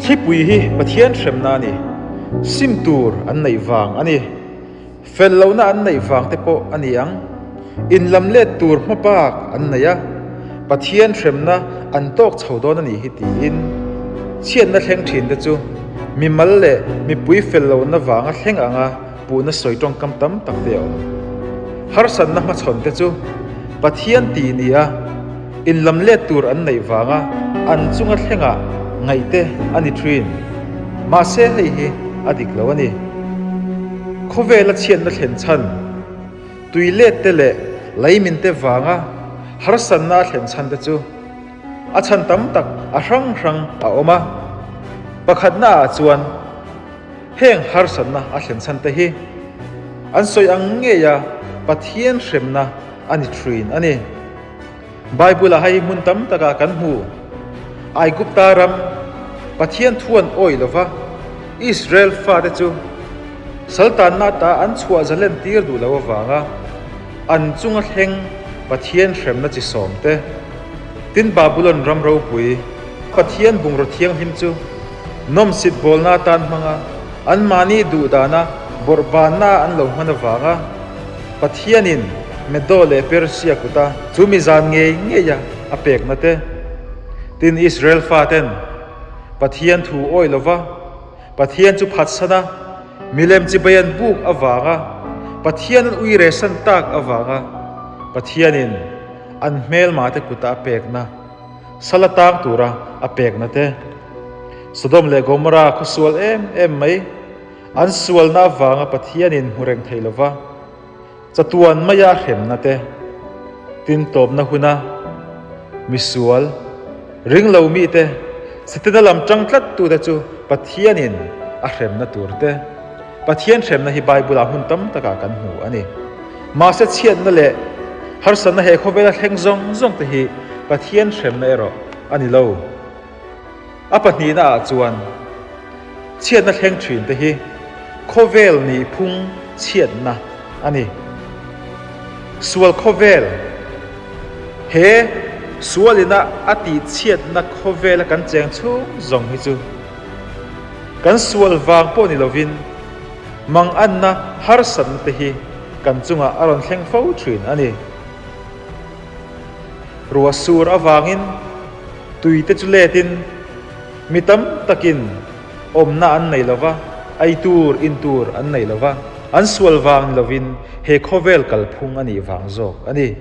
Thlipui hi Pathian hremna a ni. Sim tur an neih vang a ni. Fel lohna an neih vang te pawh a ni ang. Inlam let tur hma bak an nei a, Pathian hremna an tawk chho dawn a nih hi tiin chhiatna thleng thin te chu mimal leh mipui fel lohna vanga thleng anga puhna sawi tawngkam tam tak te a awm. Harsatna hmachhawn te chu Pathian tih ni a, inlam let tur an neih vanga an chunga thlengah ngaih te a ni thin. Mahse hei hi a dik lo a ni. Khawvela chhiatna thlen chhan, tui let te leh leimin te vanga harsatna a thlen chhan te chu a chhan tam tak a hrang hrang a awm a. Pakhatna ah chuan heng harsatna a thlen chhan te hi an sawi ang ngeia Pathian hremna a ni thin a ni. Bible-ah hei hmun tam takah kan hmu. Aigupta ram Pathian thu an awih lo va, Israel fate chu saltanna ata an chhuah zalen tir duh lo avanga an chunga thleng Pathian hremna chi sawm te, tin Babulon ram ropui Pathian bungraw thianghlim chu nawmsit bawlna atan hmanga anmahni duhdana bawrhbanna an lo hman avanga Pathianin Medo leh Persia kuta chu mi zan ngei ngeia a pekna te, tin Israel faten Pathian thu awih lova Pathian chu phatsan a, milem chibai an buk avanga Pathian an ui resan tak avanga Pathianin an hmelma te kuta a pekna sal atang tura a pekna te, Sodom leh Gomorrah khawsual em em mai. An sualna avanga Pathianin hmu reng thei lova, chatuan maia hremna te, tin tawpna huna misual, ringlo mite, Setana lam tang tlat tute chu Pathianin a hremna tur te, Pathian hremna hi Bible-ah hmun tam takah kan hmu a ni. Mahse chhiatna leh harsatna he khawvela thleng zawng zawng te hi Pathian hremna erawh a ni lo. A pahnihna ah chuan chhiatna thleng thin te hi khawvel nih phung chhiatna a ni. Sual khawvel, He sual ina a tih chhiatna khawvela kan cheng chhung zawng hi chu kan sual vang pawh ni lovin manganna harsatna te hi kan chungah a rawn thleng fo thin a ni. Ruah sur avangin Tui te chu letin mi tam takin awmna an nei lo va, ei tur, in tur an nei lo va, an sual vang ni lovin he khawvel kalphung a nih vang zawk a ni.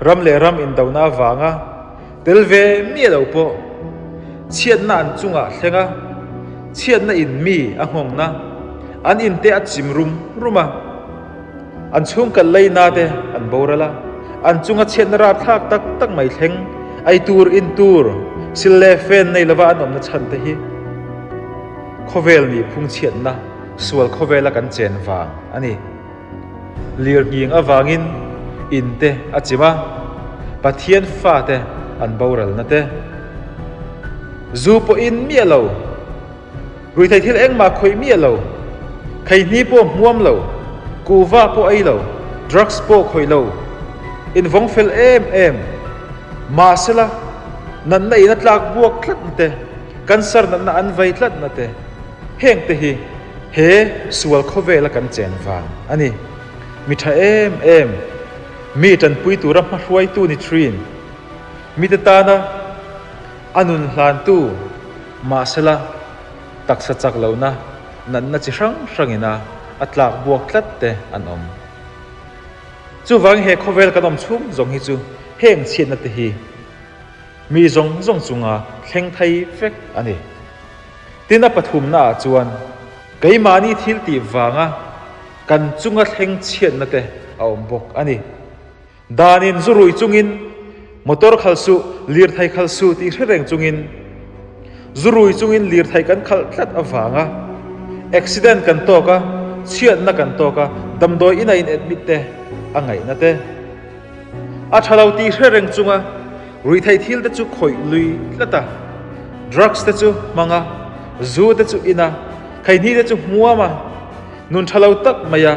Ram leh ram indona avanga tel ve miah lo pawh chhiatna an chungah thleng a, chhiatna in mi a nghawngna, an inte a chim rum rum a. An chhungkal leina te an boral a, an chunga chhiatna rapthlak tak tak mai thleng, ei tur, in tur, sil leh fen nei lova an awmna chhan te hi khawvel nih phung chhiatna sual khawvela kan chen vang a ni. Lirnghing avangin in te a chim a, Pathian fate an boralna te zu pawhin miah lo. Ruithei thil engmah khawih miah lo, kheihni pawh hmuam lo, kuhva pawh ei lo, drugs pawh khawih lo, invawng fel em em. Mahsela, natna in a tlak buak tlatna te, cancer natna an vei tlatna te, heng te hi he sual khawvela kan chen vang a ni. Mi tha em em, mi tanpui tura hmahruaitu ni thin, mite tana a nun hlantu, Mahsela, taksa chak lohna natna chi hrang hrangin a a tlak buak tlat te an awm. Chuvangin he khawvel kan awm chhung zawng hi chu heng chhiatna te hi mi zawng zawng chunga thleng thei vek a ni. Tin a pathumna ah chuan keimahni thil tih vanga kan chunga thleng chhiatna te a awm bawk a ni. Danin zu rui chungin motor khal suh, lirthei khal suh tih hre reng chungin zu rui chungin lirthei kan khalh tlat avanga accident kan tawk a, chhiatna kan tawk a, damdawi ina in admit te a ngaihna te a tha lo tih hre reng chunga ruihtheih thil te chu khawih lui tlat a, drugs te chu hmang a, zu te chu in a, khaihni te chu hmuam a. Nun tha lo tak maia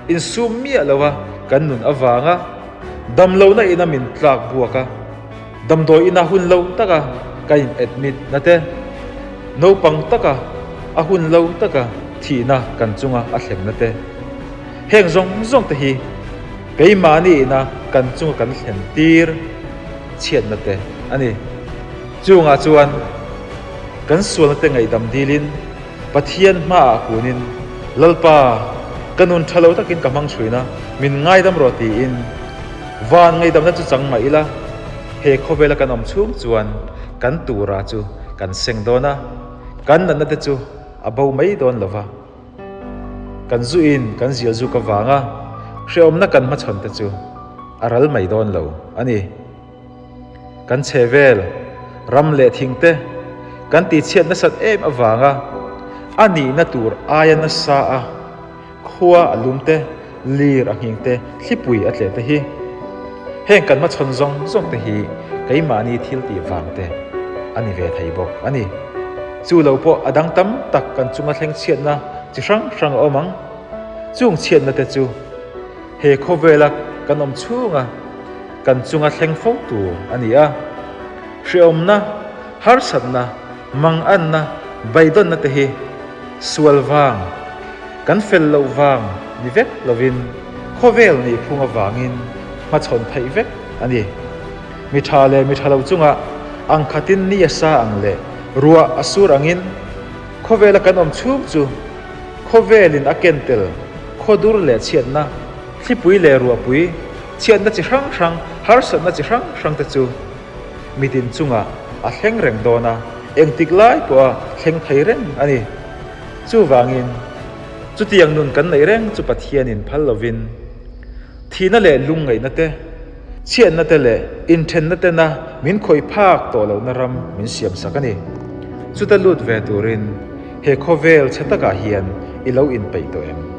insum miah lo a kan nun avanga damlohna ina min tlak buak a, damdawi ina hun lo taka ka in admit na te. Naupang taka, a hun lo taka thihna kan chunga a thlenna te. Heng zawng zawng te hi keimahni ina kan chunga kan thlen tir chhiatna te a ni. Chungah chuan kan sualna te ngaihdam dilin Pathian hmaah kunin, Lalpa, ka nun tha lo takin ka hmang chhuina, min ngaidam rawh tiin van ngaihdamna chu chang mah ila, he khawvela kan awm chhung chuan kan tura chu kan seng dawn a, kan natna te chu a bo mai dawn lo va. Kan zuin kan zial zuk avanga hrehawmna kan hmachhawn te chu a ral mai dawn lo a ni. Kan chhe vel, ram leh thing te kan tihchhiat nasat em avanga a nihna tur aia nasa a khua a lum te, lir a nghing te, thlipui a tleh te hi heng kan hmachhawn zawng zawng te hi keimahni thil tih vang te a ni ve thei bawk a ni. Chu lo pawh a dang tam tak kan chunga thleng chhiatna chi hrang hrang a awm ang. Chung chhiatna te chu he khawvela kan awm chhunga kan chunga thleng fo tur a ni a. Hrehawmna, harsatna, manganna, beidawnna te hi sual vang, kan fel loh vang ni vek lovin khawvel nih phung avangin hmachhawn theih vek a ni. Mi tha leh mi tha lo chungah ang khatin ni a sa ang leh ruah a sur angin khawvela kan awm chhung chu khawvelin a ken tel khawdur leh chhiatna, thlipui leh ruahpui, chhiatna chi hrang hrang, harsatna chi hrang hrang te chu mitin chungah a thleng reng dawn a, engtik lai pawha thleng thei reng a ni. Chuvangin, chutiang nun kan neih reng chu Pathianin phal lovin, thihna leh lungngaihna te, chhiatna te leh inthenna tena min khawih phak tawh lohna ram min siamsak a ni. Chuta lut ve turin he khawvel chhe takah hian i lo inpeih tawh em?